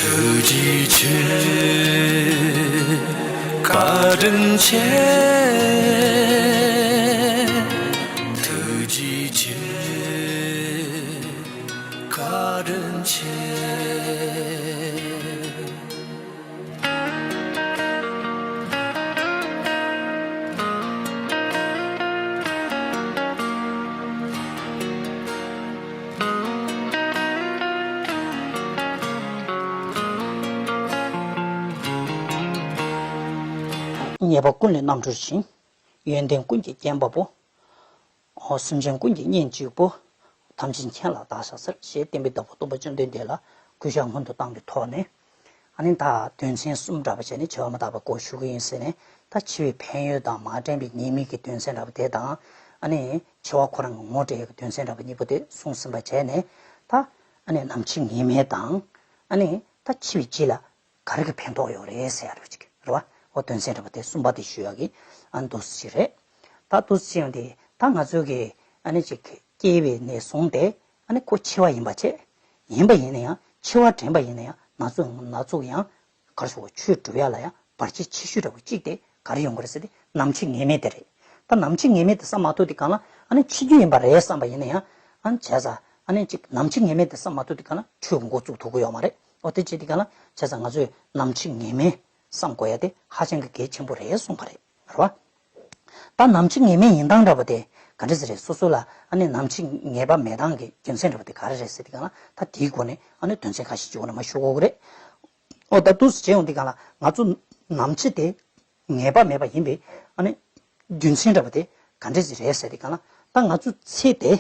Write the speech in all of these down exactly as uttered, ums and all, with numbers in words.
ཐུགས་རྗེ་ཆེ། བཀའ་དྲིན་ཆེ། ཐུགས་རྗེ་ཆེ། བཀའ་དྲིན་ཆེ། ཉེས་པ་ཀུན་ལས་རྣམ་གྲོལ་ཞིང་། ཡོན་ཏན་ཀུན་གྱི་སྐྱེད་པ་པོ། སེམས་ཅན་ཀུན་གྱི་གཉེན་གཅིག་པོ། ཐམས་ཅད་མཁྱེན་ལ་བདག་ཕྱག་འཚལ་ཞེས་བསྟན་པའི་བདག་པོ་སྟོན་པ་བཅོམ་ལྡན་འདས་ལ་གུས་ཕྱག་སྔོན་དུ་བཏང་གི་ཐོག་ནས། ཨ་ནི་ད་དོན་ཚན་གསུམ་འདྲ་པོ་བྱས་ནས་འཆི་བ་མི་རྟག་པའི་སྐོར་ཞུ་གི་ཡིན་ཟེར་ནས། ད་འཆི་བའི་ཕན་ཡོན་དང་མ་དྲན་པའི་ཉེས་དམིགས་ཀྱི་དོན་ཚན་འདྲ་པོ་དེ་དང་། ཨ་ནི་འཆི་བ་ཁོ་རང་གི་ངོ་སྤྲད་ཡག་གི་དོན་ཚན་འདྲ་པོ་གཉིས་པོ་དེ་གསུངས་ཟིན་པ་བྱས་ནས། ད་ཨ་ནི་ནམ་འཆི་ངེས་མེད་དང་། ཨ་ནི་ད་འཆི་བའི་རྗེས་ལ་ག་རེ་གི་ཕན་ཐོགས་ཡོད་རེད་ཟེར་ཡ་རེད་ཅིག་རེད་བ། འོ་དོན་ཚན་འདྲ་པོ་དེ་གསུམ་པ་དེ་ཞུ་ཡག་གི་ཨ་ནི་འདུག་སེ་ཅིག་རེད། ད་འདུག་སེ་ཅིག་ཡོང་དེ་ད་ང་ཚོ་གི་ཨ་ནི་ཅིག་སྐྱེས་པའི་ནས་བཟུང་སྟེ་ཨ་ནི་ཁོ་འཆི་བ་ཡིན་པ་བྱས། ཡིན་པ་ཡིན་ན་ཡང་འཆི་བ་དྲན་པ་ཡིན་ན་ཡང་ན་ཚོད་ན་ཚོད་ཡང་གར་སོགས་ཆོས་སྒྲུབ་ཡ་ལ་ཡང་བར་ཆད་ཆེ་ཤོས་འདྲ་པོ་གཅིག་དེ་ག་རེ་ཡོང་གི་རེད་ཟེར་ཏེ་ནམ་འཆི་ངེས་མེད་དེ་རེད། ད་ནམ་འཆི་ངེས་མེད་དེ་བསམ་མ་ཐུབ་དེ་གང་ལ་ཨ་ནི་འཆི་རྒྱུ་ཡིན་པ་རེད་བསམ་པ་ཡིན་ན་ཡང་ཨ་ནི་བྱས་ཙང་ཨ་ནི་ཅིག་ནམ་འཆི་ངེས་མེད་དེ་བསམ་མ་ཐུབ་དེ་གང་ལ་ཆོས་ཀྱི་འགོ་བཙུགས་ཐུབ་ཀྱི་ཡོད་མ་རེད། འོ་དེ་བྱས་དེ་གང་ལ་བྱས་ཙང་ང་ཚོས་ནམ་འཆི་ངེས་མེད་བསམ་དགོས་ཡ་དེ་ཧ་ཅང་གི་གལ་ཆེན་པོ་རེད་གསུངས་པ་རེད། རེད་བ། ད་ནམ་འཆི་ངེས་མེད་ཡིན་སྟངས་འདྲ་པོ་དེ་ག་འདྲ་ཟེར་རེད། སོ་སོ་ལ་ཨ་ནི་ནམ་འཆི་ངེས་པ་མེད་སྟངས་ཀྱི་རྒྱུ་མཚན་འདྲ་པོ་དེ་ག་རེ་རེད་ཟེར་དེ་གང་ལ་ད་དེའི་སྒོ་ནས་ཨ་ནི་དོན་ཚན་ཁ་ཤས་ཅིག་འོག་ནས་མར་ཞུ་དགོས་ཀྱི་རེད། འོ་ད་འདུག་སེ་བྱས་ཡོང་དེ་གང་ལ་ང་ཚོ་ནམ་འཆི་དེ་ངེས་པ་མེད་པ་ཡིན་པའི་ཨ་ནི་རྒྱུ་མཚན་འདྲ་པོ་དེ་ག་འདྲ་ཟིག་རེད་ཟེར་དེ་གང་ལ་ད་ང་ཚོ་ཚེ་དེ་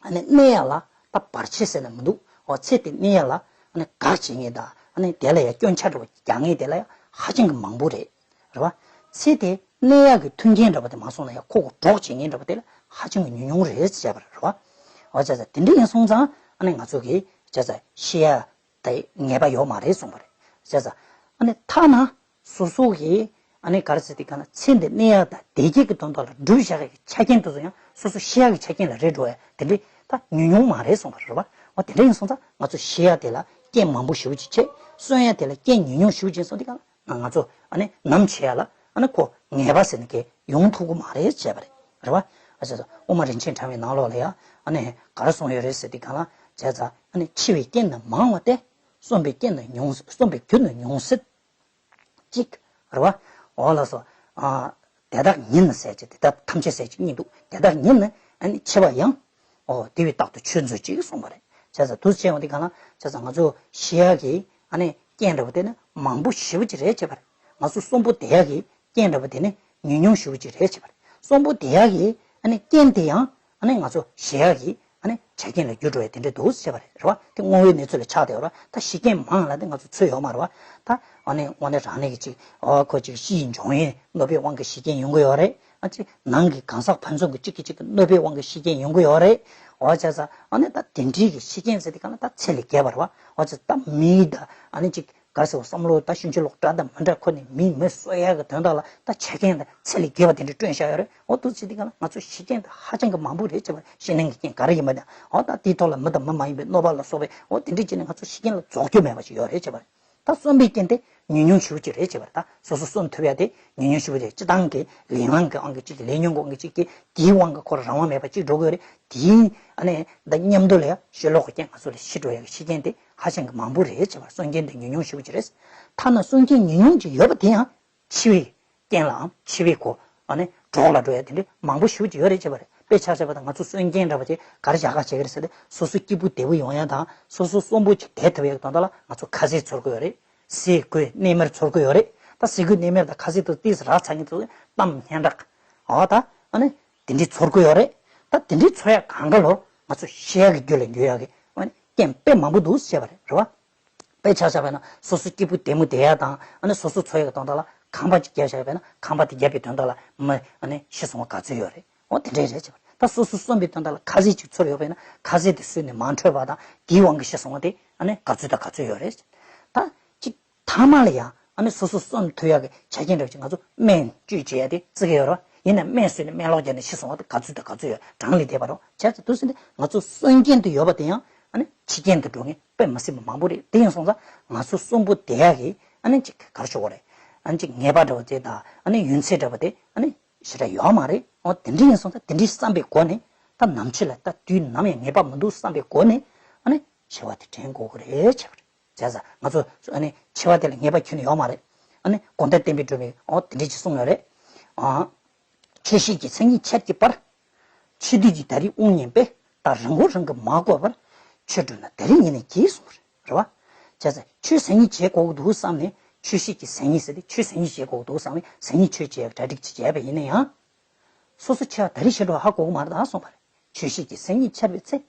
ཨ་ནི་གནས་ཡ་ལ་ད་བར་ཆད་ཟེར་ན་མི་འདུག་འོ་ཚེ་དེ་གནས་ཡ་ལ་ཨ་ནི་དགག་བྱེད་མཁན་དང་ཨ་ནི་དེ་ལ་ཡ་སྐྱོན་ཆ་འདྲ་པོ་རྒྱག་མཁན་དེ་ལ་ཡ་ཧ་ཅང་གི་མང་པོ་རེད། རེད་བ། ཚེ་དེ་གནས་ཡག་གི་མཐུན་རྐྱེན་འདྲ་པོ་དེ་མ་སོང་ན་ཡང་ཁོ་གི་གྲོགས་བྱེད་མཁན་འདྲ་པོ་དེ་ལ་ཧ་ཅང་གི་ཉུང་ཉུང་རེད་ཟེར་བ་རེད་བ། འོ་བྱས་ཙང་དེ་འདྲ་ཡིན་སོང་ཙང་ཨ་ནི་ང་ཚོ་གིས་བྱས་ཙང་ཤི་ཡ་དེ་ངེས་པ་ཡོད་མ་རེད་གསུངས་པ་རེད། བྱས་ཙང་ཨ་ནི་ཐ་ན་སོ་སོ་གིས་ཨ་ནི་ག་རེ་ཟེར་དེ་ག་ན་ཚེ་འདི་གནས་ཡག་དང་བདེ་སྐྱིད་ཀྱི་དོན་དག་ལ་སྒྲུབ་བཞག་ཡག་གི་ཆ་རྐྱེན་དེ་ཚོ་ཡང་སོ་སོ་ཤི་ཡག་གི་ཆ་རྐྱེན་ལ་རེད་འགྲོ་ཡ་དེ་འདྲ་ད་ཉུང་ཉུང་མ་རེད་གསུངས་པ་རེད་བ། འོ་དེ་འདྲ་ཡིན་སོང་ཙང་ང་ཚོ་ཤི་ཡ་དེ་ལ་རྐྱེན་མང་པོ་ཞེ་པོ་ཅིག་བྱས། གསོན་ཡ་དེ་ལ་རྐྱེན་ཉུང་ཉུང་ཞེ་པོ་ཅིག་ཡིན་སོང་དེ་ག་ན། ང་ཚོ་ཨ་ནི་ནམ་འཆི་ཡ་ལ་ཨ་ནི་ཁོ་ངེས་པ་ཟེར་ནས་ཀྱི་ཡོང་ཐུབ་ཀྱི་མ་རེད་བྱས་པ་རེད། རེད་བ། ཨ་ཅག་ཙ་དབུ་མ་རིན་ཆེན་ཕྲེང་བའི་ནང་ལོགས་ལ་ཡ་ཨ་ནི་ག་རེ་གསུངས་ཡོད་རེད་ཟེར་དེ་གང་ལ་བྱས་ཙང་ཨ་ནི་འཆི་བའི་རྐྱེན་ནི་མང་བ་སྟེ། གསོན་པའི་རྐྱེན་ནི་ཉུང་གསོན་པའི་རྒྱུ་ནི་ཉུང་སྲིད་ཅིག་རེད་བ། འོ་ལགས་སོ། ཨ་དེ་དག་ཉིད་ནི་ཟེར་གྱི་དེ་དག་ཐམས་ཅད་ཟེར་གྱི་གཉིས་འདུག་དེ་དག་ཉིད་ནི་ཨ་ནི་འཆི་བ་ཡང་། ཨོ་དེ་བས་རྟག་ཏུ་ཆོས་མཛོད་ཅིག་གསུངས་པ་རེད། བྱས་ཙང་དུས་ཆེན་ཡོང་དེ་གང་ལ་བྱས་ཙང་ང་ཚོ་ཤི་ཡ་གི་ཨ་ནི་རྐྱེན་འདྲ་པོ་དེ་ནི་མང་པོ་ཞེ་པོ་ཅིག་རེད་བྱས་པ་རེད། ང་ཚོ་གསོན་པོ་བསྡད་ཡ་གི་རྐྱེན་འདྲ་པོ་དེ་ནི་ཉུང་ཉུང་ཞེ་པོ་ཅིག་རེད་བྱས་པ་རེད། གསོན་པོ་བསྡད་ཡ་གི་ཨ་ནི་རྐྱེན་དེ་ཡང་ཨ་ནི་ང་ཚོ་ཤི་ཡ་གི་ཨ་ནི་ཆ་རྐྱེན་ལ་འགྱུར་འགྲོ་ཡ་དེ་འདྲ་འདུག་ཟེར་བ་རེད། རེད་བ། དེ་དངོས་པོའི་གནས་ཚུལ་ལ་ཆགས་བསྡད་ཡོད་རེད་བ། ད་ཤི་རྐྱེན་མང་ལ་དེ་ང་ཚོ་ཚོད་ཡོད་མ་རེད་བ། ད་ཨ་ནི་དངོས་གནས་རང་གནས་ཀྱི་ཅིག་ཨོ་ཁོ་ཅིག་ཤི་ཡི་འབྱུང་ཡས་གནོད་པའི་དབང་གིས་ཤི་རྐྱེན་ཡོང་གི་ཡོད་རེད། ཨ་ཅིག་ནང་གི་གང་ཟག་ཕན་ཚུན་གྱི་གཅིག་གིས་གཅིག་གི་གནོད་པའི་དབང་གིས་ཤི་རྐྱེན་ཡོང་གི་ཡོད་རེད། ཨོ་བྱས་ཙང་ཨ་ནི་ད་དེ་འདྲའི་གི་ཤི་རྐྱེན་ཟེར་དེ་གང་ལ་ད་ཚེ་ལས་བརྒལ་བ་རེད་བ། ཨོ་བྱས་ཙང་ད་མི་ད་ཨ་ནི་ཅིག་ག་ཟེར་བ་བསམ་བློ་ད་ཕྱིན་ཅི་ལོག་འདྲ་དང་མི་འདྲ་ཁོ་ནས་མི་མི་གསོད་ཡག་གི་དོན་དག་ལ་ད་ཆ་རྐྱེན་དང་ཚད་ལས་བརྒལ་བ་དེ་འདྲ་བསྐྲུན་བཞག་ཡོད་རེད། འོ་འདུག་བྱེད་དེ་ག་ལ་ང་ཚོ་ཤི་རྐྱེན་དང་ཧ་ཅང་གི་མང་པོ་རེད་བྱས་པ་རེད། ཤི་ནད་ཀྱི་རྐྱེན་ག་རེ་ཡིན་པ་དང་འོ་ད་དེའི་ཐོག་ལ་མི་དང་མི་མ་ཡིན་པའི་གནོད་པ་ལ་སོགས་པའི་འོ་དེ་འདྲ་བྱས་ནས་ང་ཚོ་ཤི་རྐྱེན་ལ་རྫོགས་རྒྱུ་མེད་པ་ཞིག་ཡོད་རེད་བྱས་པ་རེད། ད་གསོན་པའི་རྐྱེན་དེ་ཉུང་ཉུང་ཞེ་པོ་ཅིག་རེད་བྱས་པ་རེད། ད་སོ་སོ་གསོན་ཐུབ་ཡ་དེ་ཉུང་ཉུང་ཞེ་པོ་རེད། སྤྱི་བཏང་གི་ལས་དབང་གི་དབང་གིས་གཅིག་ལས་ཉོན་གྱི་དབང་གིས་གཅིག་དེ་དེའི་དབང་གིས་ཁོ་རང་དབང་མེད་པ་གཅིག་འགྲོ་གི་ཡོད་རེད། དེའི་ཨ་ནི་ད་མཉམ་དུ་ལ་ཡ་ཕྱི་ལོགས་ཀྱི་རྐྱེན་ང་ཚོ་ལ་ཤི་འགྲོ་ཡ་གི་ཤི་རྐྱེན་དེ་ཧ་ཅང་གི་མང་པོ་རེད་བྱས་པ་རེད། གསོན་རྐྱེན་དེ་ཉུང་ཉུང་ཞེ་པོ་ཅིག་རེད། ཐ་ན་གསོན་རྐྱེན་ཉུང་ཉུང་ཅིག་ཡོད་པ་དེ་ཡང་འཆི་བའི་རྐྱེན་ལའམ་འཆི་བའི་གོ་ཨ་ནི་གྲོགས་ལ་འགྲོ་ཡ་དེ་འདྲ་མང་པོ་ཞེ་པོ་ཅིག་ཡོད་རེད་བྱས་པ་རེད། དཔེ་ཆ་བཞག་པ་དང་ང་ཚོ་གསོན་རྐྱེན་འདྲ་པོ་ཅིག་ག་རེ་བཞག་ག་བྱེད་ཀྱི་རེད་ཟེར་ཏེ་སོ་སོ་སྐྱིད་པོ་བདེ་པོ་ཡོང་ཡ་དང་སོ་སོ་གསོན་པོ་ཅིག་བསྡད་ཐུབ་ཡ་གི་དོན་དག་ལ་ང་ཚོ་ཁ་ཟས་ཚོར་གི་ཡོད་རེད། ཟས་གོས་གནས་མལ་ཚོར་གི་ཡོད་རེད། ད་ཟས་གོས་གནས་མལ་དང་ཁ་ཟས་དེ་ཏོག་ཙམ་རག་ཚར་མཁན་དེ་ཚོ་གཏམ་སྙན་གྲགས་ཨོ་ད་ཨ་ནི་དེ་འདྲའི་ཚོར་གི་ཡོད་རེད། ད་དེ་འདྲའི་ཚོར་ཡ་གང་ག་ལོ་ང་ཚོ་ཤི་ཡ་གི་རྒྱུ་ལ་འགྱུར་ཡ་གི་ཨ་ནི་རྐྱེན་དཔེ་མང་པོ་འདུག་བཤད་པ་རེད། རེད་བ། དཔེ་ཆ་བཞག་པ་ན་སོ་སོ་སྐྱིད་པོ་བདེ་མོ་བསྡད་ཡ་དང་ཨ་ནི་སོ་སོ་འཚོ་ཡ་གི་དོན་དག་ལ་ཁང་པ་ཅིག་བརྒྱབ་བཞག་པ་ན་ཁང་པ་དེ་བརྒྱབ་པའི་དོན་དག་ལ་མི་ཨ་ནི་ཤི་སོང་བ་ག་ཚོད་ཡོད་རེད། འོ་དེ་འདྲས་རེད་བྱས་པ་རེད། ད་སོ་སོ་གསོན་པའི་དོན་དག་ལ་ཁ་ཟས་ཅིག་ཚོར་ཡོད་པས་ན་ཁ་ཟས་དེ་ཟོས་ནས་མ་འཕྲོད་པ་དང་དེའི་དབང་གིས་ཤི་སོང་བ་དེ་ཨ་ནི་ག་ཚོད་དང་ག་ཚོད་ཡོད་རེད། ད་ཅིག་ཐ་མ་ལ་ཡང་ཨ་ནི་སོ་སོ་གསོན་ཐུབ་ཡག་གི་ཆ་རྐྱེན་འདྲ་བ་ཅིག་ང་ཚོ་སྨན་བཅོས་བྱེད་ཡ་དེ་བརྩི་གི་ཡོད་རེད་བ། ཡིན་ན་སྨན་ཟོས་ནས་སྨན་ལོག་བརྒྱབ་ནས་ཤི་སོང་བ་དེ་ག་ཚོད་དང་ག་ཚོད་ཡོད་གྲངས་ལས་འདས་པ་རེད། བྱས་ཙང་དུས་ཚོད་འདི་ང་ཚོ་གསོན་རྐྱེན་དུ་ཡོད་པ་དེ་ཡང་ཨ་ནི་འཆི་རྐྱེན་དུ་འགྲོ་མཁན་ དཔེ་མི་སྲིད་པ་མང་པོ་རེད། དེ་ཡིན་སོང་ཙང་ང་ཚོ་གསོན་པོ་བསྡད་ཡག་གི་ཨ་ནི་ཅིག་ག་རེ་ཞུ་དགོས་རེད། ཨ་ནི་ཅིག་ངེས་པ་འདྲ་བོ་དེ་དང་ཨ་ནི་ཡུན་ཚད་འདྲ་བོ་དེ་ཨ་ནི་ཞེ་དྲག་ཡོད་མ་རེད། འོ་དེ་འདྲ་ཡིན་སོང་ཙང་དེ་འདྲའི་བསམ་པའི་སྒོ་ནས་ད་ནམ་འཆི་ལ་ད་དུས་ནམ་ཡང་ངེས་པ་མི་འདུག་བསམ་པའི་སྒོ་ནས་ཨ་ནི་འཆི་བ་དེ་དྲན་དགོས་ཀྱི་རེད་བྱས་པ་རེད། བྱས་ཙང་ང་ཚོ་ཨ་ནི་འཆི་བ་དེ་ལ་ངེས་པ་ཁྱོན་ནས་ཡོད་མ་རེད། ཨ་ནི་དགོངས་དོན་བསྟན་པའི་སྒྲོན་མེས་འོ་དེ་འདྲ་ཅིག་གསུངས་ཡོད་རེད། ཨ། ཆོས་བཤད་ཀྱི་མཚན་ཉིད་ཆར་གྱི་བར། འཆི་དུས་ཀྱི་ད་རེས་དབང་ཉན་པས། ད་རང་མགོ་རང་གིས་མ་བསྐོར་བར། ཆོས་སྒྲུབ་ན་ད་རེས་ཉིད་ནས་གྱིས་གསུངས་པ་རེད། རེད་བ། བྱས་ཙང་ཆོས་ཟང་ངེ་བྱེད་དགོས་ཀྱི་འདུག་བསམ་ནས་ཆོས་བཤད་ཀྱི་ཟང་ངེ་ཟེར་ཏེ་ཆོས་ཟང་ངེ་བྱེད་དགོས་ཀྱི་འདུག་བསམ་ནས་ཟང་ངེ་ཆོས་བྱེད་ཡག་གྲ་སྒྲིག་ཅིག་བྱས་པ་ཡིན་ན་ཡང་། སོ་སོ་འཆི་བ་ད་རེས་ཤི་འགྲོ་ཧ་གོ་གི་མ་རེད་ད་གསུངས་པ་རེད། ཆོས་བཤད་ཀྱི་ཟང་ངེ་འཆར་བའི་ཚེ།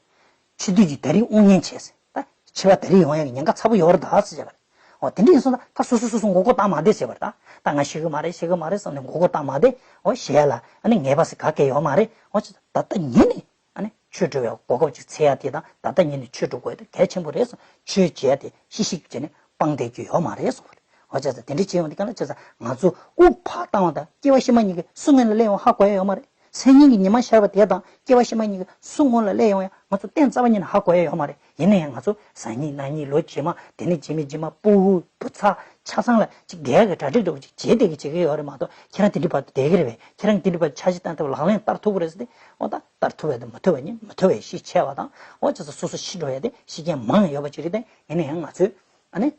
འཆི་དུས་ཀྱི་ད་རེས་དབང་ཉན་བྱས་ཟེར། ད་འཆི་བ་ད་རེས་ཡོང་ཡག་གི་ཉེན་ཁ་ཚ་པོ་ཡོད་རེད་ད་ཟེར་བྱས་པ་རེད། འོ་དེ་འདྲ་ཡིན་སོང་ཙང་ད་སོ་སོ་སོ་སོ་མགོ་སྐོར་བཏང་མ་བསྡད་ཟེར་བ་རེད་ད། ད་ང་ཤི་གི་མ་རེད་ཤི་གི་མ་རེད་བསམ་ནས་མགོ་སྐོར་བཏང་མ་བསྡད། འོ་ཞེས་ལ་ཨ་ནི་ངེས་པ་ཟེར་ག་གེ་ཡོད་མ་རེད། འོ་ད་ལྟ་ཉིད་ནས་ཨ་ནི་ཆོས་སྒྲུབ་པའི་གོ་སྐབས་ཅིག་འཚོལ་ཡག་དེ་དང་ད་ལྟ་ཉིད་ནས་ཆོས་སྒྲུབ་དགོས་དེ་གལ་ཆེན་པོ་རེད་གསུངས། ཆོས་བྱས་ཏེ་ཤི་ཤི་བྱས་ནས་སྤང་བསྡད་རྒྱུ་ཡོད་མ་རེད་གསུངས་པ་རེད། འོ་བྱས་ཙང་དེ་འདྲ་བྱས་ཡོང་དུས་ག་ལ་བྱས་ཙང་ང་ཚོ་དབུགས་ཕར་བཏང་བ་དང་སྐྱེ་བ་ཕྱི་མ་གཉིས་ཀྱི་སུ་སྔོན་ལ་སླེབས་ཡོང་ཧ་གོ་ཡ་ཡོད་མ་རེད། སང་ཉིན་གྱི་ཉི་མ་ཤར་བ་དེ་དང་སྐྱེ་བ་ཕྱི་མ་གཉིས་ཀྱི་སུ་སྔོན་ལ་སླེབས་ཡོང་ཡ་ང་ཚོ་གཏན་རྩ་བ་ཉིད་ནས་ཧ་གོ་ཡ་ཡོད་མ་རེད། ཡིན་ན་ཡང་ང་ཚོ་གཟའ་ཉི་མ་གནངས་ཉི་མ་ལོ་རྗེས་མ་དེ་ནས་རྗེས་མའི་རྗེས་མ་ཕྲུ་གུ་བུ་ཚ་ཆ་ཚང་ལ་ཅིག་བསྡད་ཡག་གི་གྲ་སྒྲིག་འདྲ་བོ་ཅིག་བྱེད་བསྡད་ཀྱི་བྱེད་ཀྱི་ཡོད་རེད་མ་གཏོགས་ཁྱེད་རང་དེ་འདྲའི་བར་དུ་བསྡད་ཀྱི་རེད་པས། ཁྱེད་རང་དེ་འདྲའི་བར་དུ་འཆར་གཞི་བཏང་ཐུབ་ལག་ལེན་བསྟར་ཐུབ་ཀྱི་རེད་ཟེར་ཏེ་འོ་ད་བསྟར་ཐུབ་པ་དང་མི་ཐུབ་པ་གཉིས་མི་ཐུབ་པའི་གཞི་བྱས་པ་དང་འོ་བྱས་ཙང་སོ་སོ་ཤི་འགྲོ་ཡ་དེ་ཤི་རྐྱེན་མང་ཡོད་པ་ཅིག་རེད་དེ། ཡིན་ན་ཡང་ང་ཚོས་ཨ་ནི།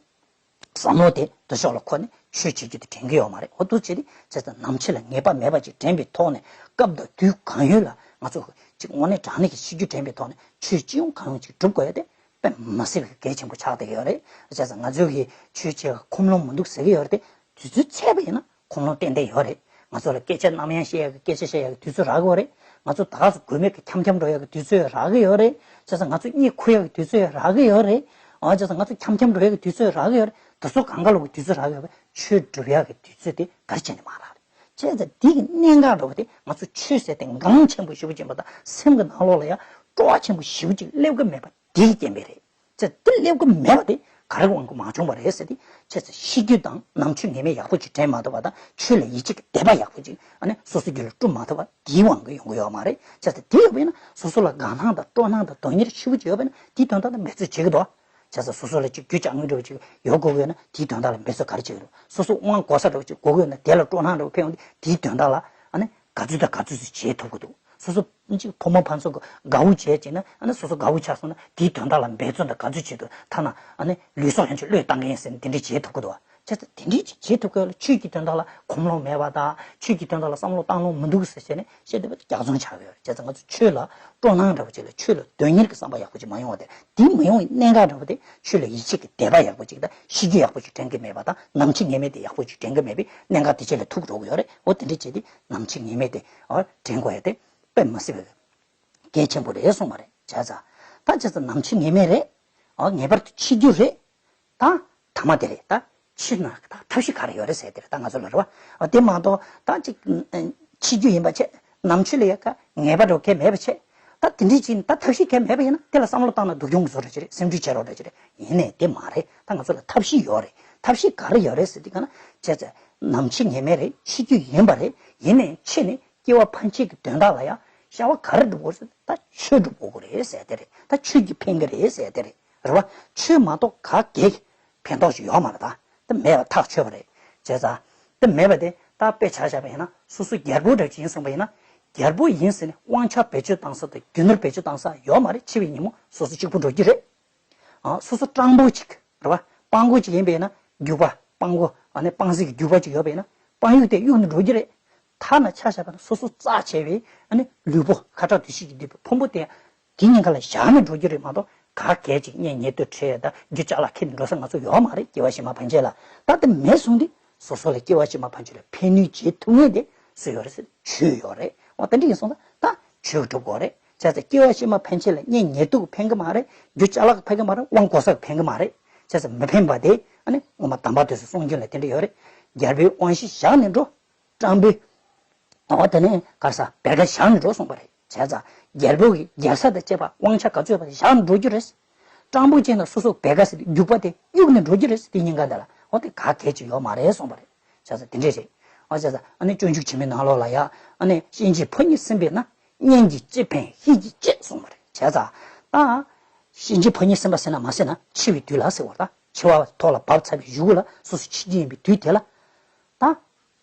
བསམ་བློ་དེ་འདི་ཕྱོགས་ལ་འཁོར་ནས་ཆོས་བྱེད་རྒྱུ་དེ་དྲན་གྱི་ཡོད་མ་རེད། འོ་འདུག་བྱས་ཏེ་བྱས་ཙང་ནམ་འཆི་ལ་ངེས་པ་མེད་པ་ཅིག་དྲན་པའི་ཐོག་ནས་སྐབས་དང་དུས་གང་ཡོད་ལ་ང་ཚོ་ཅིག་དངོས་གནས་དྲང་གནས་ཀྱི་ཤི་རྒྱུ་དྲན་པའི་ཐོག་ནས་ཆོས་ཅི་ཡོང་གང་ཡོང་ཅིག་སྒྲུབ་དགོས་ཡ་དེ་དཔེ་མི་སྲིད་པའི་གལ་ཆེན་པོ་ཆགས་བསྡད་ཀྱི་ཡོད་རེད། བྱས་ཙང་ང་ཚོས་ཀྱི་ཆོས་བྱེད་ཁོམ་ལོང་མི་འདུག་ཟེར་གྱི་ཡོད་རེད་དེ། དུས་ཚོད་ཚད་པ་ཡིན་ན་ཁོམ་ལོང་ཏན་ཏན་ཡོད་རེད། ང་ཚོ་ལ་སྐད་ཆ་གནམ་ཡང་བཤད་ཡག་གི་སྐད་ཆ་བཤད་ཡག་གི་དུས་ཚོད་རག་གི་ཡོད་རེད། ང་ཚོ་ད་ག་སུ་དགོས་མེད་ཀྱི་འཁྱམ་འཁྱམ་འགྲོ་ཡག་གི་དུས་ཚོད་རག་གི་ཡོད་རེད། བྱས་ཙང་ང་ཚོ་གཉིད་ཁུག་ཡག་གི་དུས་ཚོད་རག་གི་ཡོད་རེད། ཨ་བྱས་ཙང་ང་ཚོ་འཁྱམ་འཁྱམ་འགྲོ་ཡག་གི་དུས་ཚོད་རག་གི་ཡོད་རེད། དེ་ཚོ་གང་ག་ལོག་གི་དུས་ཚོད་རག་གི་ཡོད་རེད། ཆོས་སྒྲུབ་ཡག་གི་དུས་ཚོད་དེ་ག་རེ་བྱས་ནས་མ་རག་རེད། བྱས་ཙང་འདི་གི་གནད་འགག་འདྲ་བོ་དེ་ང་ཚོ་ཆོས་ཟེར་དེ་འགངས་ཆེན་པོ་ཞེ་པོ་ཅིག་ཡིན་པ་དང་སེམས་ཀྱི་ནང་ལོགས་ལ་ཡང་སྤྲོ་བ་ཆེན་པོ་ཞེ་པོ་ཅིག་སླེབས་ཀྱི་མེད་པ་དེ་གི་རྐྱེན་པས་རེད། ཅེས་དེ་སླེབས་ཀྱི་མེད་པ་དེ་ག་རེ་དབང་གིས་མ་བྱུང་བ་རེད་ཟེར་ཏེ། ཅེས་ཤི་རྒྱུ་དང་ནམ་འཆི་ངེས་མེད་ཡག་པོ་ཅིག་དྲན་མ་ཐུབ་པ་དང་ཆོས་ལ་ཡིད་ཆེས་ཀྱི་དད་པ་ཡག་པོ་ཅིག་ཨ་ནི་སོ་སོའི་རྒྱུད་ལ་བསྐྲུན་མ་ཐུབ་པ་དེའི་དབང་གིས་ཡོང་གི་ཡོད་མ་རེད། ཅེས་དེ་ཡོད་པ་ཡིན་ན་སོ་སོ་ལ་དགའ་སྣང་དང་སྤྲོ་སྣང་དང་དོན་གཉེར་ཞེ་པོ་ཅིག་ཡོད་པ་ཡིན་ན་དེའི་དོན་དག་ལ་འབད་རྩོལ་བྱེད་ཀྱི་འདུག་ཅེས་སོ་སོ་ལ་ཅིག་རྒྱུ་ཅ་དངོས་འདྲ་བོ་ཅིག་ཡོད་དགོས་ཀྱི་ཡོད་ན་དེའི་དོན་དག་ལ་འབད་རྩོལ་ག་རེ་བྱེད་ཀྱི་འདུག་སོ་སོ་དབང་གོ་ས་འདྲ་བོ་ཅིག་དགོས་ཀྱི་ཡོད་ན་དེ་ལ་སྤྲོ་སྣང་འདྲ་བོ་འཕེལ་ཡོང་དུས་དེའི་དོན་དག་ལ་ཨ་ནི་ག་ཚོད་དང་ག་ཚོད་ཅིག་བྱེད་ཐུབ་ཀྱི་འདུག་སོ་སོ་གཅིག་ཕོ་མོ་ཕན་ཚུན་གྱི་དགའ་བོ་བྱས་བྱས་ན་ཨ་ནི་སོ་སོ་དགའ་བོ་ཆགས་སོང་ན་དེའི་དོན་དག་ལ་འབད་བརྩོན་དང་དགའ་བསུ་བྱེད་དུ་ཐ་ན་ཨ་ནི་ལུས་སྲོག་ཡང་ཆེད་བློས་བཏང་གི་ཡིན་ཟེར་ནས་དེ་འདྲས་བྱེད་ཐུབ་ཀྱི་འདུག་བ། བྱས་ཙང་དེ་འདྲས་ཅིག་བྱེད་ཐུབ་ཀྱི་ཡོད་ལ་ཆོས་ཀྱི་དོན་དག་ལ་ཁོམ་ལོང་མེད་པ་དང་ཆོས་ཀྱི་དོན་དག་ལ་བསམ་བློ་བཏང་ལོང་མི་འདུག་ཟེར་བྱས་ནས་བཤད་བསྡད་པ་དེ་རྒྱ་མཚོ་ཆགས་ཀྱི་ཡོད་རེད། བྱས་ཙང་ང་ཚོ་ཆོས་ལ་སྤྲོ་སྣང་འདྲ་བོ་ཅིག་ལ་ཆོས་ལ་དོན་གཉེར་གྱི་བསམ་པ་ཡག་པོ་ཅིག་མ་ཡོང་བ་དེ་དེ་མི་ཡོང་བའི་གནད་འགག་འདྲ་བོ་དེ་ཆོས་ལ་ཡིད་ཆེས་ཀྱི་དད་པ་ཡག་པོ་ཅིག་དང་ཤི་རྒྱུ་ཡག་པོ་ཅིག་དྲན་གྱི་མེད་པ་དང་ནམ་འཆི་ངེས་མེད་དེ་ཡག་པོ་ཅིག་དྲན་གྱི་མེད་པའི་གནད་འགག་དེ་ཆེད་ལ་ཐུག་འགྲོ་གི་ཡོད་རེད། འོ་དེ་འདྲས་བྱས་ཏེ་ནམ་འཆི་ངེས་མེད་དེ་ཨ་དྲན་དགོས་ཡ་དེ། དཔེ་མི་སྲིད་པའི་གལ་ཆེན་པོ་རེད་གསུངས་པ་རེད། བྱས་ཙང་ད་བྱས་ཙང་ནམ་འཆི་ངེས་མེད་རེད། ཨ་ངེས་པར་དུ་འཆི་རྒྱུ་རེད། ད་ཐ་མ་དེ་རེད། ད་འཆི་ན་ད་ཐབས་ཤེས་ག་རེ་ཡོད་རེད་ཟེར་དེ་རེད། ད་ང་ཚོ་ལ་རེད་བ། ཨ་དེ་མ་གཏོགས་ད་ཅིག་འཆི་རྒྱུ་ཡིན་པ་བྱས་ནམ་འཆི་ལ་ཡ་ག་ངེས་པ་འདྲ་བོ་གལ་མེད་པ་བྱས། ད་དེ་འདྲའི་ཅིག་ད་ཐབས་ཤེས་གལ་མེད་པ་ཡིན་ན་དེ་ལ་བསམ་བློ་བཏང་ན་སྡུག་གྱོང་གི་བཟོ་འདྲ་ཅིག་རེད། སེམས་ཁྲལ་བྱེད་རོགས་འདྲ་ཅིག་རེད། ཡིན་ནའི་དེ་མ་རེད། ད་ང་ཚོ་ལ་ཐབས་ཤེས་ཡོད་རེད། ཐབས་ཤེས་ག་རེ་ཡོད་རེད་ཟེར་དེ་ག་ན་བྱས་ཙང་ནམ་འཆི་ངེས་མེད་རེད། འཆི་རྒྱུ་ཡིན་པ་རེད། ཡིན་ནའི་འཆི་ནས་སྐྱེ་བ་ཕན་ཆད་ཀྱི་དོན་དག་ལ་ཡང་བྱ་བ་ག་རེ་སྒྲུབ་དགོས་རེད། ད་ཆོས་སྒྲུབ་དགོས་ཀྱི་རེད་ཟེར་དེ་རེད། ད་ཆོས་ཀྱིས་ཕན་གྱི་རེད་ཟེར་དེ་རེད། རེད་བ། ཆོས་མ་གཏོགས་ག་གེ་ཕན་ཐོགས་ཤིག་ཡོད་མ་རེད། ད་དེ་མེད་པ་ཐག་ཆོད་པ་རེད། བྱས་ཙང་དེ་མེད་པ་དེ་ད་དཔེ་ཆ་བཞག་པ་ཡིན་ན་སོ་སོ་རྒྱལ་པོ་འདྲ་ཅིག་ཡིན་གསུངས་པ་ཡིན་ན་རྒྱལ་པོ་ཡིན་ཟེར་ནས་དབང་ཆ་བེད་སྤྱོད་བཏང་ས་དང་རྒྱུ་ནོར་བེད་སྤྱོད་བཏང་ས་ཡོད་མ་རེད། འཆི་བའི་ཉིན་མོ་སོ་སོ་གཅིག་པུ་འགྲོ་རྒྱུ་རེད། ཨ་སོ་སོ་སྤྲང་པོ་ཅིག་རེད་བ། སྤྲང་པོ་ཅིག་ཡིན་པས་ན་རྒྱུག་པ་སྤྲང་པོ་ཨ་ནི་སྤྲང་སྲིད་ཀྱི་རྒྱུག་པ་ཅིག་ཡོད་པས་ན་སྤྲང་ཡུག་དེ་གཡུག་ནས་འགྲོ་རྒྱུ་རེད། ཐ་ན་ཆ་བཞག་པ་ན་སོ་སོ་རྩ་ཆེ་བའི་ཨ་ནི་ལུས་པོ་ཁ་ཁྲག་འདུ་ཤེས་ཀྱིས་བསྡུས་པའི་ཕུང་པོ་དེ་དེ་ཉེན་ཁ་ལ་བཞག་ནས་འགྲོ་རྒྱུ་རེད་མ་གཏོགས་ག་གལ་ཅིག་གཉེན་ཉེ་དུ་འཕྲད་དང་རྒྱུ་ཅ་ལག་ཁྱེར་ནས་འགྲོ་ས་ང་ཚོ་ཡོད་མ་རེད། སྐྱེ་བ་ཕྱི་མ་ཕན་ཆད་ལ་ད་དེ་མེད་སོང་དུས་སོ་སོ་ལ་སྐྱེ་བ་ཕྱི་མ་ཕན་ཆད་ལ་ཕན་ནུས་བྱེད་ཐུབ་ངེས་དེ་སུ་ཡོད་རེད་ཟེར་ཆོས་ཡོད་རེད། འོ་དེ་འདྲ་ཡིན་སོང་ཙང་ད་ཆོས་སྒྲུབ་དགོས་རེད། བྱས་ཙང་སྐྱེ་བ་ཕྱི་མ་ཕན་ཆད་ལ་གཉེན་ཉེ་དུ་ཕན་གི་མ་རེད། རྒྱུ་ཅ་ལག་ཕན་གི་མ་རེད། དབང་གོ་ས་ཕན་གི་མ་རེད། བྱས་ཙང་མི་ཕན་པ་དེ་ཨ་ནི་ངོ་མ་དམ་པ་དེ་ཚོ་གསུང་རྒྱུན་ལ་དེ་འདྲ་ཡོད་རེད། རྒྱལ་པོའི་དབང་བཞི་བཞག་ནས་འགྲོ། སྤྲང་པོའི་འོ་དེ་ནས་ག་རེ་ཟ་བེར་ཀ་བཞག་ནས་འགྲོ་གསུངས་པ་རེད། བྱས་ཙང་རྒྱལ་པོ་གི་རྒྱལ་ས་དང་བཅས་པ་དབང་ཆ་ག་ཚོད་པ་བཞག་ནས་འགྲོ་རྒྱུ་རེད། སྤྲང་པོ་བྱས་ན་སོ་སོ་བེར་ཀ་ཟེར་རྒྱུག་པ་དེ་གཡུག་ནས་འགྲོ་རྒྱུ་རེད། དེ་ཉེན་ཁ་དེ་ལ་འོ་དེ་ག་གལ་ཅིག་ཡོད་མ་རེད་གསུངས་པ་རེད། བྱས་ཙང་དེ་འདྲས་རེད། འོ་བྱས་ཙང་ཨ་ནི་སྤྱོད་འཇུག་ཆེན་མོའི་ནང་ལོགས་ལ་ཡ་ཨ་ནི་གཤིན་རྗེའི་ཕོ་ཉས་ཟིན་པས་ན་གཉེན་གྱིས་ཅི་ཕན་ཤེས་ཀྱིས་གཅེས་གསུངས་པ་རེད། བྱས་ཙང་ད་ གཤིན་རྗེ་ཕོ་ཉ་སེམས་པ་ཟེར་ན་མ་ཟེར་ན་འཆི་བའི་དུས་ལ་ཟེར་བ་ད་འཆི་བ་ཐོག་ལ་བབས་ཚར་བའི་གཞུག་གུ་ལ་སོ་སོ་འཆི་རྒྱུ་ཡིན་པའི་དུས་དེ་ལ། ད་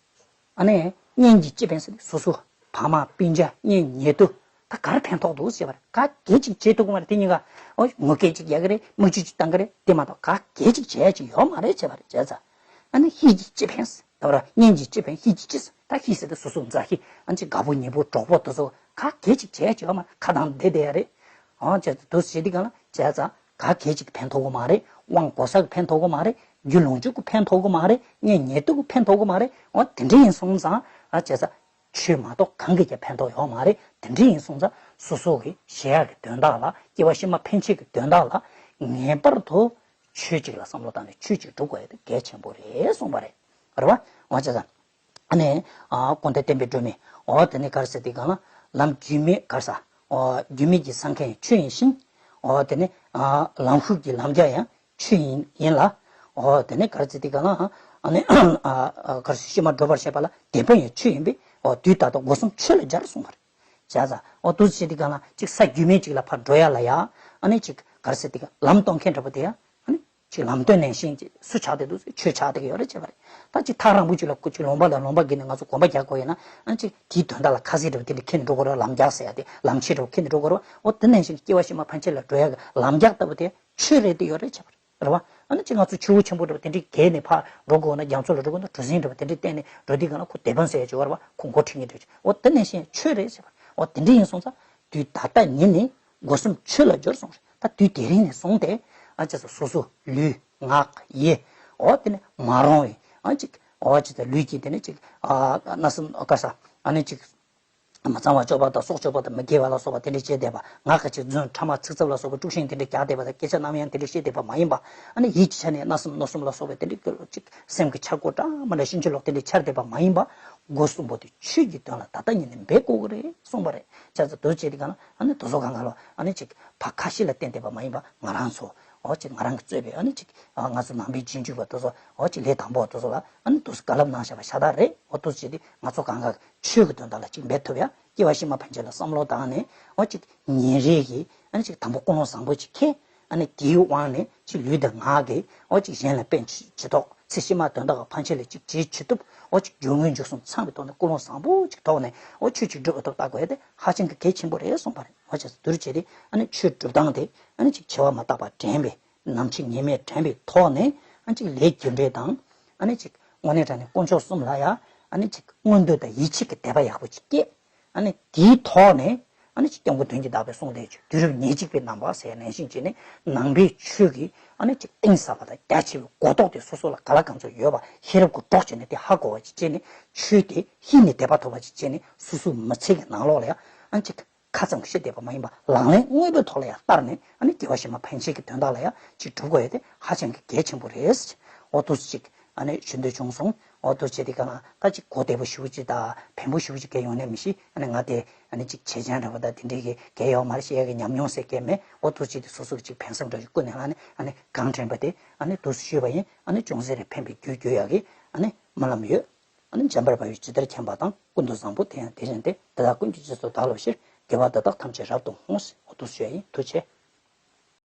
ཨ་ནི་གཉེན་གྱི་སྤྱི་ཕན་ཟེར་ཏེ་སོ་སོ་ཕ་མ་སྤུན་ཀྱག་གཉེན་ཉེ་དུ་ད་གར་ཕན་ཐོགས་འདུག་ཟེར་བ་རེད། ག་གེ་ཅིག་བྱེད་ཐུབ་ཀྱི་མ་རེད། དེ་གཉིས་ཀ་ཨོ་ངུ་སྐད་ཅིག་རྒྱག་གི་རེད། མིག་ཆུ་ཅིག་བཏང་གི་རེད། དེ་མ་གཏོགས་ག་གེ་ཅིག་བྱེད་ཡ་ཅིག་ཡོད་མ་རེད་བྱས་པ་རེད་བྱས་ཙང་། ཨ་ནི་ཤི་རྒྱུའི་སྤྱི་ཕན་ཟེར། ད་བར་གཉེན་གྱི་སྤྱི་ཕན་ཤི་རྒྱུའི་སྤྱི་ཟེར། ད་ཤི་ཟེར་ཏེ་སོ་སོ་མཛའ་བཤེས་ཨ་ཅེ་དགའ་པོ་ཉེ་པོ་གྲོགས་པོ་དེ་ཚོ་ག་གེ་ཅིག་བྱས་ཡ་ཅིག་ཡོད་མ་རེད། ཁ་གདངས་བསྡད་བསྡད་ཡ་རེད། ཨང་བྱས་ཏེ་དུ་ཟེར་དེ་ག་ལ་བྱས་ཙང་ག་གེ་ཅིག་ཕན་ཐོགས་གི་མ་རེད། དབང་གོ་ས་གི་ཕན་ཐོགས་གི་མ་རེད། རྒྱུ་ལོངས་སྤྱོད་ཀྱི་ཕན་ཐོགས་གི་མ་རེད། གཉེན་ཉེ་དུ་གི་ཕན་ཐོགས་གི་མ་རེད། འོ་དེ་འདྲ་ཡིན་སོང་ཙང་ཨ་བྱས་ཙང་ཆོས་མ་གཏོགས་གང་གིས་ཀྱང་ཕན་ཐོགས་ཡོད་མ་རེད། དེ་འདྲ་ཡིན་སོང་ཙང་སོ་སོ་གི་གཞན་ཡག་གི་དོན་དག་ལ་སྐྱེ་བ་ཕྱི་མ་ཕན་ཆད་ཀྱི་དོན་དག་ལ་ངེས་པར་དུ་ཆོས་གཅིག་ལ་བསམ་བློ་བཏང་ནས་ཆོས་གཅིག་སྒྲུབ་དགོས་ཡ་དེ་གལ་ཆེན་པོ་རེད་གསུངས་པ་རེད། རེད་བ། འོ་བྱས་ཙང་། ཨ་ནི། ཨ་ཀུན་ཏུ་བསྟན་པའི་སྒྲོན་མེ། འོ་དེ་ནི་ག་རེ་ཟེར་དེ་གང་ལ། ལམ་རྒྱུས་མེད་ག་རེ་ཟ། འོ་རྒྱུས་མེད་ཀྱི་སེམས་མཁན་ཆོས་ཡིན་ཞིང་། འོ་དེ་ནི། ཨ་ལམ་ཤུགས་ཀྱི་ལམ་རྒྱགས་ཡང་ཆོས་ཡིན་ཡིན་ལ། འོ་དེ་ནི་ག་རེ་ཟེར་དེ་གང་ལ། ཨ་ནི། ཨ་ག་རེ་ཟེར་ཕྱི་མ་སྒྲུབ་པར་བྱེད་པ་ལ་དེད་དཔོན་ཡང་ཆོས་ཡིན་པས། འོ་དུས་ད་ལྟ་སྒོ་གསུམ་ཆོས་ལ་སྦྱར་གསུངས་པ་རེད། བྱས་ཙང་འོ་དུས་ཟེར་དེ་གང་ལ་ཅིག་ས་རྒྱུས་མེད་ཅིག་ལ་ཕར་འགྲོ་ཡ་ལ་ཡ། ཨ་ནི་ཅིག་ག་རེ་ཟེར་དེ་གང་ལམ་གཏོང་མཁན་འདྲ་པོ་དེ་ཡ། ཨ་ནི། ཅིག་ལམ་སྟོན་ནང་བཞིན་གྱི་སུ་ཆགས་བསྡད་འདུག་ཟེར་ཆོས་ཆགས་བསྡད་ཀྱི་ཡོད་རེད་བྱས་པ་རེད། ད་ཅིག་ཐག་རིང་པོ་ཅིག་ལ་ཁོ་ཅིག་ལུང་པ་ལ་ལུང་པ་བརྒལ་ནས་ང་ཚོ་གོམ་པ་རྒྱག་དགོས་ཡོད་ན་ཨ་ཅིག་དེའི་དོན་དག་ལ་ཁ་ཟས་འདྲ་བོ་དེ་འདྲ་ཁྱེར་ནས་འགྲོ་དགོས་རེད། ལམ་རྒྱགས་ཟེར་ཡ་དེ་ལམ་ཆས་འདྲ་བོ་ཁྱེར་ནས་འགྲོ་དགོས་རེད། འོ་དེ་ནང་བཞིན་གྱི་སྐྱེ་བ་ཕྱི་མ་ཕན་ཆད་ལ་འགྲོ་ཡ་གི་ལམ་རྒྱགས་ལྟ་བུ་དེ་ཆོས་རེད་བསྡད་ཡོད་རེད་བྱས་པ་རེད། རེད་བ། ཨ་ནི་ཅིག་ང་ཚོ་ཆུ་བོ་ཆེན་པོ་འདྲ་བོ་དེ་འདྲའི་བརྒལ་ནས་ཕར་འགྲོ་དགོས་ན་རྒྱ་མཚོ་ལ་འགྲོ་དགོས་ན་གྲུ་གཟིངས་འདྲ་བོ་དེ་འདྲའི་བསྟན་ནས་འགྲོ་དུས་གང་ལ་ཁོ་དེད་དཔོན་ཟེར་ཡ་ཅིག་ཡོད་རེད་བ། ཁོ་མགོ་ཁྲིད་མཁན་འདྲ་བོ་ཅིག་འོ་དེ་ནང་བཞིན་ཆོས་རེད་བྱས་པ་རེད། འོ་དེ་འདྲ་ཡིན་སོང་ཙང་། དུས་ད་ལྟ་ཉིད་ནས་སྒོ་གསུམ་ཆོས་ལ་སྦྱོར་གསུངས་རེད། ད་དུས་དེ་རིང་ནས་བཟུང་སྟེ་ཨ་ཅག་སོ་སོ་ལུས་ངག་ཡིད་འོ་དེ་ནས་མ་རུང་བའི་ཨ་ཅིག་འོ་ཅིག་ད་ལུས་ཀྱི་དེ་ནས་ཅིག་ཨ་ན་སུམ་ཀ་ས་ཨ་ནི་ཅིག་མ་གཙང་བ་སྤྱོད་པ་དང་སྲོག་གཅོད་པ་དང་མི་དགེ་བ་ལ་སོགས་པ་དེ་འདྲ་བྱས་བསྡད་པ། ངག་གི་ཅིག་རྫུན་ཕྲ་མ་ཚིག་རྩུབ་ལ་སོགས་པ་དཀྲུག་ཤིང་དེ་འདྲ་རྒྱག་བསྡད་པ་དང་སྐད་ཆ་ནམ་ཡང་དེ་འདྲ་བཤད་བསྡད་པ་མ་ཡིན་པ། ཨ་ནི་ཡིད་ཀྱི་ཆ་ནས་ན་སུམ་ན་སུམ་ལ་སོགས་པ་དེ་འདྲ་ཅིག་སེམས་ཀྱི་འཆར་སྒོ་འདྲ་མི་འདྲ་ཕྱིན་ཅི་ལོག་དེ་འདྲ་འཆར་བསྡད་པ་མ་ཡིན་པ། སྒོ་གསུམ་པོ་དེ་ཆོས་ཀྱི་དོན་ལ་ད་ལྟ་ཉིད་ནས་འབད་དགོས་ཀྱི་རེད་གསུངས་པ་རེད། བྱས་ཙང་དུ་བྱས་དེ་ག་ན་ཨ་ནི་དུ་སོ་གང་ག་ལ་ཨ་ནི་ཅིག་ཕ་ཁ་ཤས་ལ་བརྟེན་བསྡད་པ་མ་ཡིན་པ་ང་རང་ཚོ་འོ་ཅིག་ང་རང་གིས་གཙོས་པའི་ཨ་ནི་ཅིག་ང་ཚོ་ནང་པའི་རྗེས་འཇུག་པ་དུ་སོ་འོ་ཅིག་ལས་དང་པོ་དུ་སོ་ལ་ཨ་ནི་དུ་སོ་བཀའ་སློབ་གནང་བཞག་པ་ཤ་སྟག་རེད། འོ་དུ་བྱས་དེ་ང་ཚོ་གང་ག་ཆོས་ཀྱི་དོན་དག་ལ་ཅིག་འབད་ཐུབ་ཡ། སྐྱེ་བ་ཕྱི་མ་ཕན་ཆད་ལ་བསམ་བློ་བཏང་ནས་འོ་ཅིག་ཉིན་རེ་གི་ཨ་ནི་ཅིག་དང་པོ་ཀུན་སློང་བཟང་པོ་ཅིག་འཁྱེར། ཨ་ནི་དེའི་དབང་ནས་ཅིག་ལུས་དང་ངག་གིས་འོ་ཅིག་གཞན་ལ་ཕན་ཅི་ཅི་ཐོགས་ཚེ་ཕྱི་མ་དོན་དག་གི་ཕན་ཆད་ལ་ཅིག་བྱེད་ཅི་ཐུབ། འོ་ཅིག་རྒྱུ་དངོས་འཇུག་གསུམ་ཚང་བའི་ཐོག་ནས་ཀུན་སློང་བཟང་པོ་ཅིག་ཐོག་ནས་འོ་ཆོས་ཅིག་སྒྲུབ་ཐུབ་ལྟ་དགོས་ཡ་དེ་ཧ་ཅང་གི་གལ་ཆེན་པོ་རེད་གསུངས་པ་རེད། འོ་བྱས་ཙང་དུ་བྱས་དེ་ཨ་ནི་ཆོས་སྒྲུབ་སྟངས་དེ་ཨ་ནི་ཅིག་འཆི་བ་མ་བརྟགས་པ་དྲན་པའི་ནམ་འཆི་ངེས་མེད་དྲན་པའི་ཐོག་ནས་ཨ་ནི་ཅིག་ལས་རྒྱུ་འབྲས་དང་ཨ་ནི་ཅིག་དངོས་གནས་དྲང་གནས་དཀོན་མཆོག་གསུམ་ལ་ཡ་ཨ་ནི་ཅིག་མངོན་འདོད་དང་ཡིད་ཆེས་ཀྱི་དད་པ་ཡག་པོ་ཅིག་སྐྱེས། ཨ་ནི་དེའི་ཐོག་ནས་ཨ་ནི་ཅིག་སྐྱབས་མགོན་དོན་གྱི་བདག་པོས་གསུངས་དེ་ཅིག་དུས་རབས་ཉེར་གཅིག་པའི་ནང་པ་ཟེར་ནང་བཞིན་བྱས་ནས་ནང་པའི་ཆོས་ཀྱི་ཨ་ནི་ཅིག་གཏིང་ཟབ་པ་དང་རྒྱ་ཆེ་བའི་གོ་རྟོགས་དེ་སོ་སོ་ལ་ག་ལ་གང་འཚམ་ཡོད་པ་ཤེས་རབ་ཀྱི་གྲོགས་བྱས་ནས་དེ་ཧ་གོ་བ་ཅིག་བྱས་ནས་ཆོས་དེ་ཤེས་ནས་དད་པ་ཐོབ་པ་ཅིག་བྱས་ནས་སོ་སོའི་མི་ཚེ་གི་ནང་ལོགས་ལ་ཡང་ཨ་ནི་ཅིག་ཁ་ཙམ་བཤད་བསྡད་པ་མ་ཡིན་པ་ལག་ལེན་དངོས་པོའི་ཐོག་ལ་ཡང་བསྟར་ནས་ཨ་ནི་སྐྱེ་བ་ཕྱི་མ་ཕན་ཆད་ཀྱི་དོན་དག་ལ་ཡང་ཅིག་སྒྲུབ་དགོས་ཡ་དེ་ཧ་ཅང་གི་གལ་ཆེན་པོ་རེད། འོ་དུས་ཅིག་ཨ་ནི་ཞུ་འདོད་བྱུང་སོང་། འོ་དུས་ཅིག་དེ་ག་ན་ད་ཅིག་གོ་བདེ་པོ་ཞུ་ཅིག་དང་ཕན་པོ་ཞུ་ཅིག་གལ་ཡོང་ནས་མི་ཤེས། ཨ་ནི་ང་དེ་ཨ་ནི་ཅིག་བྱེད་ཅན་འདྲ་པོ་དང་དེ་འདྲའི་གི་གལ་ཡོང་མ་རེད་ཞེས་ཡ་གི་ཉམས་མྱོང་ཟེར་གལ་མེད། འོ་དུས་ཅིག་དེ་སོ་སོ་གི་ཅིག་ཕན་སེམས་འདྲ་ཞིག་ཀུན་ནས་ལ་ནི་ཨ་ནི་གང་དྲན་པ་དེ་ཨ་ནི་དུས་སུ་ཞུས་པ་ཡིན། ཨ་ནི་ཅུང་ཟད་རེ་ཕན་པའི་རྒྱུ་རྒྱུ་ཡ་གི་ཨ་ནི་སྨོན་ལམ་ཡོད། ཨ་ནི་འཇམ་དཔལ་དཔའ་བོས་ཇི་ལྟར་མཁྱེན་པ་དང་། ཀུན་ཏུ་བཟང་པོ་དེ་ཡང་དེ་བཞིན་ཏེ། དེ་དག་ཀུན་གྱི་རྗེས་སུ་བདག་སློབ་ཕྱིར། དགེ་བ་འདི་དག་ཐམས་ཅད་རབ་ཏུ་བསྔོ། ཞེས་འོ་དུ་ཞུ་ཡ་ཡིན། ཐུགས་རྗེ་ཆེ།